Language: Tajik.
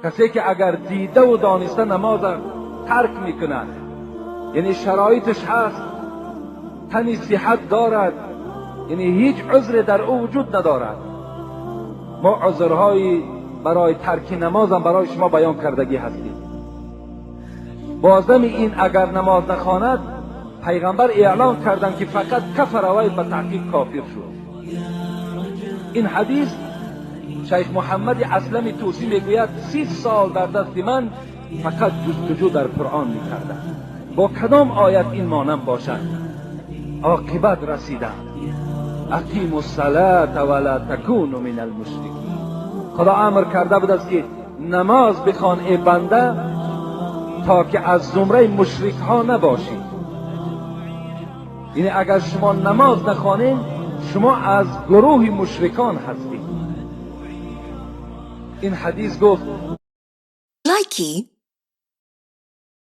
Касе ки агар дидаву дониста намоза тарк мекунад, яъне шароиташ ҳаст, тани сиҳат дорад, яъне ҳеҷ узре дар ӯ вуҷуд надорад. Мо узрҳои барои тарки намозам барои шумо баён кардагӣ ҳастем. Бозами ин агар намоз нахонад, пайғамбар эълон карданд, ки فقد كفر, вай ба таҳқиқ кофир шуд. Ин ҳадис, шайх Муҳаммади Аслами Тӯсӣ мегӯяд, 30 сол дар дасти ман фақат ҷустуҷӯ дар Қуръон мекардам, бо кадом оят ин монанд бошад. Оқибат расидам: أقيموا الصلاة ولا تكونوا من المشركين. Худо амр карда будааст, ки намоз бихон, э банда, то ки аз зумраи мушрикҳо набошӣ. Яъне агар шумо намоз нахонед, шумо аз гурӯҳи мушрикон ҳастед. Ин ҳадис гуфт. Likey.